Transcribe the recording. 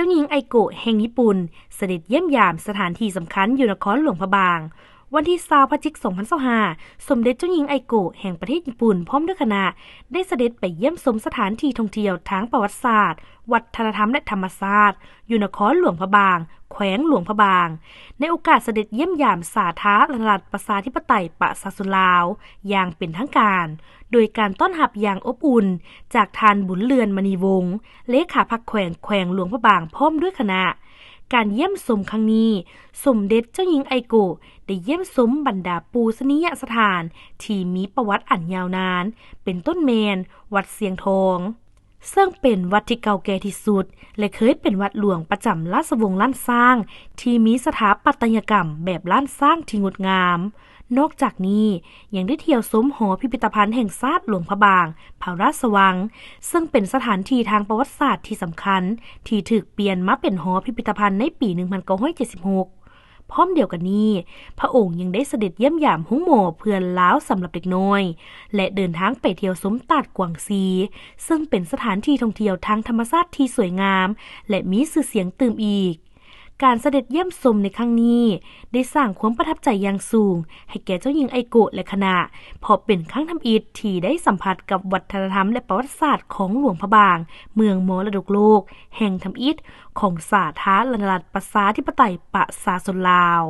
ຈົ້າຍິງໄອໂກະແຫ່ງຍີ່ປຸ່ນ ສະເດັດຢ້ຽມຢາມສະຖານທີ່ສຳຄັນຢູ່ນະຄອນຫຼວງພະບາງ. ວັນທີຊາວ ພະຈິກ ສອງພັນຊາວຫ້າ ສົມເດັດເຈົ້າຍິງໄອໂກະແຫ່ງປະເທດຍີ່ປຸ່ນ ພ້ອມດ້ວຍຄະນະ ໄດ້ສະເດັດໄປຢ້ຽມຊົມສະຖານທີ່ທ່ອງທ່ຽວທາງປະຫວັດສາດ, ວັດທະນະທຳ ແລະ ທຳມະຊາດ ຢູ່ນະຄອນຫຼວງພະບາງ, ແຂວງຫຼວງພະບາງ ໃນໂອກາດສະເດັດຢ້ຽມຢາມສາທາລະນະລັດ ປະຊາທິປະໄຕ ປະຊາຊົນລາວ ຢ່າງເປັນທາງການ ໂດຍການຕ້ອນຮັບຢ່າງອົບອຸ່ນຈາກທ່ານ ບຸນເລື່ອນ ມະນີວົງ ເລຂາພັກແຂວງ ແຂວງຫຼວງພະບາງ ພ້ອມດ້ວຍຄະນະ. ການຢ້ຽມຊົມຄັ້ງນີ້ ສົມເດັດເຈົ້າຍິງໄອໂກະ ໄດ້ຢ້ຽມຊົມບັນດາປູຊະນີຍະສະຖານທີ່ມີປະຫວັດອັນຍາວນານ ເປັນຕົ້ນແມ່ນ ວັດຊຽງທອງ ເຊິ່ງເປັນວັດທີ່ເກົ່າແກ່ທີ່ສຸດ ແລະ ເຄີຍເປັນວັດຫຼວງປະຈຳລາຊະວົງລ້ານຊ້າງ ທີ່ມີສະຖາປັດຕະຍະກຳແບບລ້ານຊ້າງທີ່ງົດງາມ. ນອກຈາກນີ້ ຍັງໄດ້ທ່ຽວຊົມຫໍພິພິທະພັນແຫ່ງຊາດຫຼວງພະບາງ ພະລາຊະວັງ ເຊິ່ງເປັນສະຖານທີ່ທາງປະຫວັດສາດທີ່ສຳຄັນ ທີ່ຖືກປ່ຽນມາເປັນຫໍພິພິທະພັນໃນປີ ໜຶ່ງພັນເກົ້າຮ້ອຍເຈັດສິບຫົກ. ພ້ອມດຽວກັນນີ້ ພະອົງຍັງໄດ້ສະເດັດຢ້ຽມຢາມໂຮງໝໍເພື່ອລາວສຳລັບເດັກນ້ອຍ ແລະ ເດີນທາງໄປທ່ຽວຊົມຕາດກວາງຊີ ເຊິ່ງເປັນສະຖານທີ່ທ່ອງທ່ຽວທາງທຳມະຊາດທີ່ສວຍງາມ ແລະ ມີຊື່ສຽງຕື່ມອີກ. ການສະເດັດຢ້ຽມຊົມໃນຄັ້ງນີ້ ໄດ້ສ້າງຄວາມປະທັບໃຈຢ່າງສູງໃຫ້ແກ່ເຈົ້າຍິງໄອໂກະ ແລະ ຄະນະ ເພາະເປັນຄັ້ງທຳອິດທີ່ໄດ້ສຳຜັດກັບວັດທະນະທຳ ແລະ ປະຫວັດສາດຂອງຫຼວງພະບາງ ເມືອງມໍລະດົກໂລກແຫ່ງທຳອິດຂອງສາທາລະນະລັດ ປະຊາທິປະໄຕ ປະຊາຊົນລາວ.